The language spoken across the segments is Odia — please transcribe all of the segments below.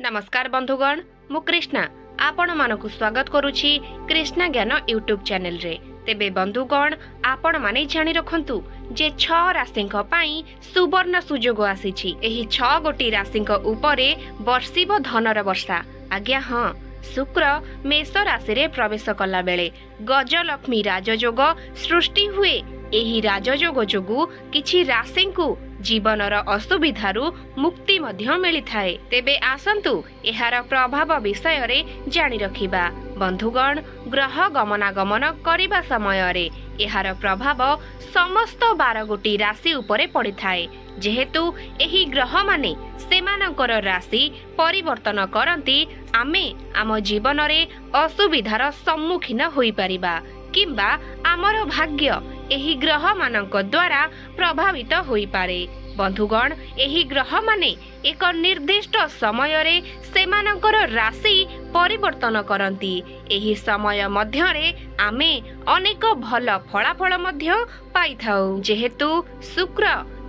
ନମସ୍କାର ବନ୍ଧୁଗଣ, ମୁଁ କ୍ରିଷ୍ଣା ଆପଣମାନଙ୍କୁ ସ୍ୱାଗତ କରୁଛି କ୍ରିଷ୍ଣା ଜ୍ଞାନ ୟୁଟ୍ୟୁବ୍ ଚ୍ୟାନେଲରେ। ତେବେ ବନ୍ଧୁଗଣ, ଆପଣମାନେ ଜାଣି ରଖନ୍ତୁ ଯେ 6 ରାଶିଙ୍କ ପାଇଁ ସୁବର୍ଣ୍ଣ ସୁଯୋଗ ଆସିଛି। ଏହି 6 ଗୋଟି ରାଶିଙ୍କ ଉପରେ ବର୍ଷିବ ଧନର ବର୍ଷା। ଆଜ୍ଞା ହଁ, ଶୁକ୍ର ମେଷ ରାଶିରେ ପ୍ରବେଶ କଲା ବେଳେ ଗଜଲକ୍ଷ୍ମୀ ରାଜଯୋଗ ସୃଷ୍ଟି ହୁଏ। ଏହି ରାଜଯୋଗ ଯୋଗୁଁ କିଛି ରାଶିଙ୍କୁ ଜୀବନର ଅସୁବିଧାରୁ ମୁକ୍ତି ମଧ୍ୟ ମିଳିଥାଏ। ତେବେ ଆସନ୍ତୁ ଏହାର ପ୍ରଭାବ ବିଷୟରେ ଜାଣି ରଖିବା। ବନ୍ଧୁଗଣ, ଗ୍ରହ ଗମନାଗମନ କରିବା ସମୟରେ ଏହାର ପ୍ରଭାବ ସମସ୍ତ 12 ଗୋଟି ରାଶି ଉପରେ ପଡ଼ିଥାଏ। ଯେହେତୁ ଏହି ଗ୍ରହମାନେ ସେମାନଙ୍କର ରାଶି ପରିବର୍ତ୍ତନ କରନ୍ତି, ଆମେ ଆମ ଜୀବନରେ ଅସୁବିଧାର ସମ୍ମୁଖୀନ ହୋଇପାରିବା କିମ୍ବା ଆମର ଭାଗ୍ୟ ଏହି ଗ୍ରହମାନଙ୍କ ଦ୍ୱାରା ପ୍ରଭାବିତ ହୋଇପାରେ। ବନ୍ଧୁଗଣ, ଏହି ଗ୍ରହମାନେ ଏକ ନିର୍ଦ୍ଦିଷ୍ଟ ସମୟରେ ସେମାନଙ୍କର ରାଶି ପରିବର୍ତ୍ତନ କରନ୍ତି। ଏହି ସମୟ ମଧ୍ୟରେ ଆମେ ଅନେକ ଭଲ ଫଳାଫଳ ମଧ୍ୟ ପାଇଥାଉ। ଯେହେତୁ ଶୁକ୍ର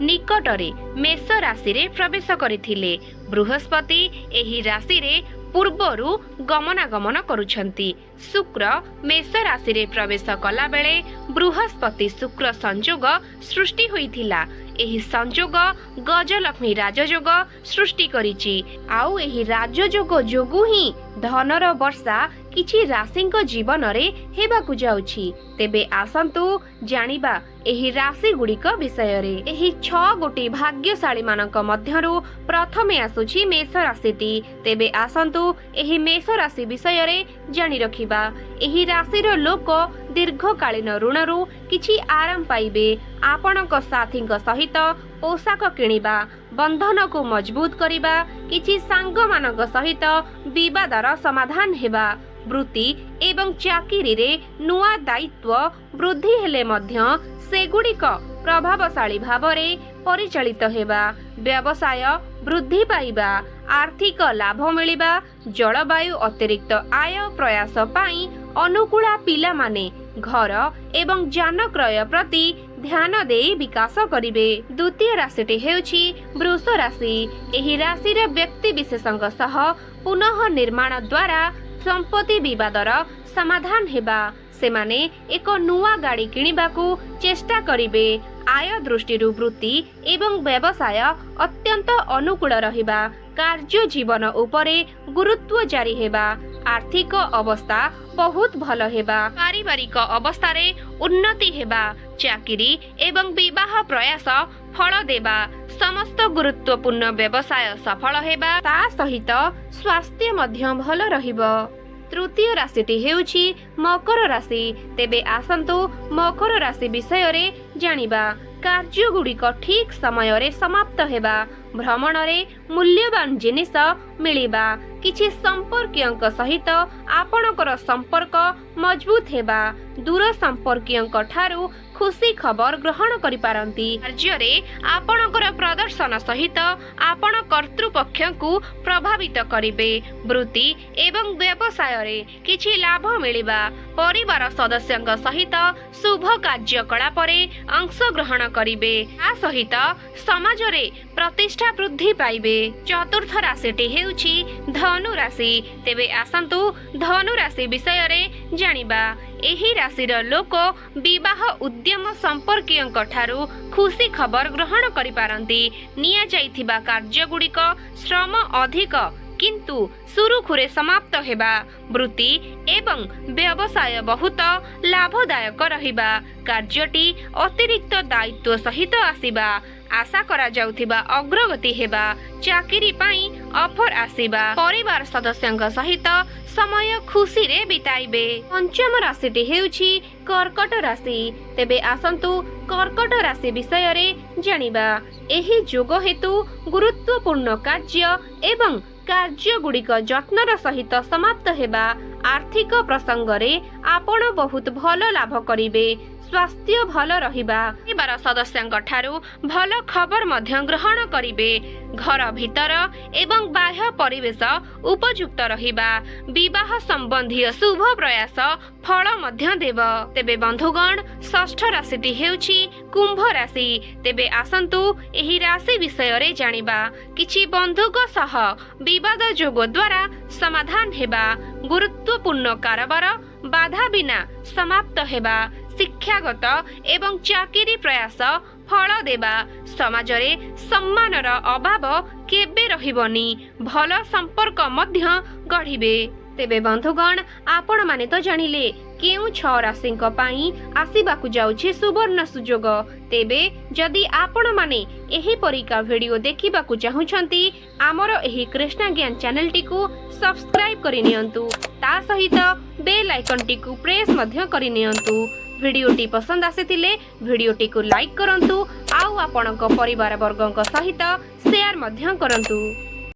ନିକଟରେ ମେଷ ରାଶିରେ ପ୍ରବେଶ କରିଥିଲେ, ବୃହସ୍ପତି ଏହି ରାଶିରେ ପୂର୍ବରୁ ଗମନାଗମନ କରୁଛନ୍ତି। ଶୁକ୍ର ମେଷ ରାଶିରେ ପ୍ରବେଶ କଲାବେଳେ ବୃହସ୍ପତି ଶୁକ୍ର ସଂଯୋଗ ସୃଷ୍ଟି ହୋଇଥିଲା। ଏହି ସଂଯୋଗ ଗଜଲକ୍ଷ୍ମୀ ରାଜଯୋଗ ସୃଷ୍ଟି କରିଛି, ଆଉ ଏହି ରାଜଯୋଗ ଯୋଗୁଁ ହିଁ ଧନର ବର୍ଷା କିଛି ରାଶିଙ୍କ ଜୀବନରେ ହେବାକୁ ଯାଉଛି। ତେବେ ଆସନ୍ତୁ ଜାଣିବା ଏହି ରାଶି ଗୁଡ଼ିକ ବିଷୟରେ। ଏହି 6 ଗୋଟି ଭାଗ୍ୟଶାଳୀମାନଙ୍କ ମଧ୍ୟରୁ ପ୍ରଥମେ ଆସୁଛି ମେଷ ରାଶିଟି। ତେବେ ଆସନ୍ତୁ ଏହି ମେଷ ରାଶି ବିଷୟରେ ଜାଣି ରଖିବା। ଏହି ରାଶିର ଲୋକ ଦୀର୍ଘକାଳୀନ ଋଣରୁ କିଛି ଆରାମ ପାଇବେ। ଆପଣଙ୍କ ସାଥୀଙ୍କ ସହିତ ପୋଷାକ କିଣିବା, ବନ୍ଧନକୁ ମଜବୁତ କରିବା, କିଛି ସାଙ୍ଗମାନଙ୍କ ସହିତ ବିବାଦର ସମାଧାନ ହେବା, ବୃତ୍ତି ଏବଂ ଚାକିରିରେ ନୂଆ ଦାୟିତ୍ୱ ବୃଦ୍ଧି ହେଲେ ମଧ୍ୟ ସେଗୁଡ଼ିକ ପ୍ରଭାବଶାଳୀ ଭାବରେ ପରିଚାଳିତ ହେବା, ବ୍ୟବସାୟ ବୃଦ୍ଧି ପାଇବା, ଆର୍ଥିକ ଲାଭ ମିଳିବା, ଜଳବାୟୁ ଅତିରିକ୍ତ ଆୟ ପ୍ରୟାସ ପାଇଁ ଅନୁକୂଳ। ପିଲାମାନେ ଘର ଏବଂ ଯାନ କ୍ରୟ ପ୍ରତି ଧ୍ୟାନ ଦେଇ ବିକାଶ କରିବେ। ଦ୍ୱିତୀୟ ରାଶିଟି ହେଉଛି ବୃଷ ରାଶି। ଏହି ରାଶିର ବ୍ୟକ୍ତି ବିଶେଷଙ୍କ ସହ ପୁନଃ ନିର୍ମାଣ ଦ୍ୱାରା ସମ୍ପତ୍ତି ବିବାଦର ସମାଧାନ ହେବା। ସେମାନେ ଏକ ନୂଆ ଗାଡ଼ି କିଣିବାକୁ ଚେଷ୍ଟା କରିବେ। ଆୟ ଦୃଷ୍ଟିରୁ ବୃତ୍ତି ଏବଂ ବ୍ୟବସାୟ ଅତ୍ୟନ୍ତ ଅନୁକୂଳ ରହିବା। କାର୍ଯ୍ୟ ଜୀବନ ଉପରେ ଗୁରୁତ୍ୱ ଜାରି ହେବା। ଆର୍ଥିକ ଅବସ୍ଥା ବହୁତ ଭଲ ହେବା। ପାରିବାରିକ ଅବସ୍ଥାରେ ଉନ୍ନତି ହେବା। ଚାକିରି ଏବଂ ବିବାହ ପ୍ରୟାସ ଫଳ ଦେବା। ସମସ୍ତ ଗୁରୁତ୍ୱପୂର୍ଣ୍ଣ ବ୍ୟବସାୟ ସଫଳ ହେବା, ତା ସହିତ ସ୍ୱାସ୍ଥ୍ୟ ମଧ୍ୟ ଭଲ ରହିବ। ତୃତୀୟ ରାଶିଟି ହେଉଛି ମକର ରାଶି। ତେବେ ଆସନ୍ତୁ ମକର ରାଶି ବିଷୟରେ ଜାଣିବା। କାର୍ଯ୍ୟଗୁଡ଼ିକ ଠିକ୍ ସମୟରେ ସମାପ୍ତ ହେବା। ଭ୍ରମଣରେ ମୂଲ୍ୟବାନ ଜିନିଷ ମିଳିବା। କିଛି ସମ୍ପର୍କୀୟଙ୍କ ସହିତ ଆପଣଙ୍କର ସମ୍ପର୍କ ମଜବୁତ ହେବା। ଦୂର ସମ୍ପର୍କୀୟଙ୍କ ଠାରୁ ଖୁସି ଖବର ଗ୍ରହଣ କରିପାରନ୍ତି। କାର୍ଯ୍ୟରେ ଆପଣଙ୍କର ପ୍ରଦର୍ଶନ ସହିତ ଆପଣ କର୍ତ୍ତୃପକ୍ଷଙ୍କୁ ପ୍ରଭାବିତ କରିବେ। ବୃତ୍ତି ଏବଂ ବ୍ୟବସାୟରେ କିଛି ଲାଭ ମିଳିବା। ପରିବାର ସଦସ୍ୟଙ୍କ ସହିତ ଶୁଭ କାର୍ଯ୍ୟକଳାପରେ ଅଂଶଗ୍ରହଣ କରିବେ। ତା ସହିତ ସମାଜରେ ପ୍ରତିଷ୍ଠା ବୃଦ୍ଧି ପାଇବେ। ଚତୁର୍ଥ ରାଶିଟି ହେଉଛି ଧନୁ ରାଶି। ତେବେ ଆସନ୍ତୁ ଧନୁ ରାଶି ବିଷୟରେ ଜାଣିବା। ଏହି ରାଶିର ଲୋକ ବିବାହ ଉଦ୍ୟମ ସମ୍ପର୍କୀୟଙ୍କ ଠାରୁ ଖୁସି ଖବର ଗ୍ରହଣ କରିପାରନ୍ତି। ନିଆଯାଇଥିବା କାର୍ଯ୍ୟଗୁଡ଼ିକ ଶ୍ରମ ଅଧିକ କିନ୍ତୁ ସୁରୁଖୁରେ ସମାପ୍ତ ହେବା। ବୃତ୍ତି ଏବଂ ବ୍ୟବସାୟ ବହୁତ ଲାଭଦାୟକ ରହିବା। କାର୍ଯ୍ୟଟି ଅତିରିକ୍ତ ଦାୟିତ୍ୱ ସହିତ ଆସିବା। ଆଶା କରାଯାଉଥିବା ଅଗ୍ରଗତି ହେବା। ଚାକିରି ପାଇଁ ଅଫର ଆସିବା। ପରିବାର ସଦସ୍ୟଙ୍କ ସହିତ ସମୟ ଖୁସିରେ ବିତାଇବେ। ପଞ୍ଚମ ରାଶିଟି ହେଉଛି କର୍କଟ ରାଶି। ତେବେ ଆସନ୍ତୁ କର୍କଟ ରାଶି ବିଷୟରେ ଜାଣିବା। ଏହି ଯୋଗ ହେତୁ ଗୁରୁତ୍ୱପୂର୍ଣ୍ଣ କାର୍ଯ୍ୟ ଏବଂ କାର୍ଯ୍ୟଗୁଡ଼ିକ ଯତ୍ନର ସହିତ ସମାପ୍ତ ହେବା। ଆର୍ଥିକ ପ୍ରସଙ୍ଗରେ ଆପଣ ବହୁତ ଭଲ ଲାଭ କରିବେ। ସ୍ୱାସ୍ଥ୍ୟ ଭଲ ରହିବା। ପରିବାର ସଦସ୍ୟଙ୍କ ଠାରୁ ଭଲ ଖବର ମଧ୍ୟ ଗ୍ରହଣ କରିବେ। ଘର ଭିତର ଏବଂ ବାହ୍ୟ ପରିବେଶ ଉପଯୁକ୍ତ ରହିବା। ବିବାହ ସମ୍ବନ୍ଧୀୟ ଶୁଭ ପ୍ରୟାସ ଫଳ ମଧ୍ୟ ଦେବ। ତେବେ ବନ୍ଧୁଗଣ, ଷଷ୍ଠ ରାଶିଟି ହେଉଛି କୁମ୍ଭ ରାଶି। ତେବେ ଆସନ୍ତୁ ଏହି ରାଶି ବିଷୟରେ ଜାଣିବା। କିଛି ବନ୍ଧୁଙ୍କ ସହ ବିବାଦ ଯୋଗ ଦ୍ୱାରା ସମାଧାନ ହେବା। ଗୁରୁତ୍ୱପୂର୍ଣ୍ଣ କାରବାର ବାଧା ବିନା ସମାପ୍ତ ହେବା। ଶିକ୍ଷାଗତ ଏବଂ ଚାକିରି ପ୍ରୟାସ ଫଳ ଦେବା। ସମାଜରେ ସମ୍ମାନର ଅଭାବ କେବେ ରହିବନି। ଭଲ ସମ୍ପର୍କ ମଧ୍ୟ ଗଢ଼ିବେ। ତେବେ ବନ୍ଧୁଗଣ, ଆପଣମାନେ ତ ଜାଣିଲେ କେଉଁ ଛଅ ରାଶିଙ୍କ ପାଇଁ ଆସିବାକୁ ଯାଉଛି ସୁବର୍ଣ୍ଣ ସୁଯୋଗ। ତେବେ ଯଦି ଆପଣମାନେ ଏହିପରିକା ଭିଡ଼ିଓ ଦେଖିବାକୁ ଚାହୁଁଛନ୍ତି, ଆମର ଏହି କୃଷ୍ଣା ଜ୍ଞାନ ଚ୍ୟାନେଲଟିକୁ ସବସ୍କ୍ରାଇବ୍ କରିନିଅନ୍ତୁ। ତା ସହିତ ବେଲ୍ ଆଇକନ୍ଟିକୁ ପ୍ରେସ୍ ମଧ୍ୟ କରିନିଅନ୍ତୁ। ଭିଡ଼ିଓଟି ପସନ୍ଦ ଆସିଥିଲେ ଭିଡ଼ିଓଟିକୁ ଲାଇକ୍ କରନ୍ତୁ ଆଉ ଆପଣଙ୍କ ପରିବାର ବର୍ଗଙ୍କ ସହିତ ସେୟାର ମଧ୍ୟ କରନ୍ତୁ।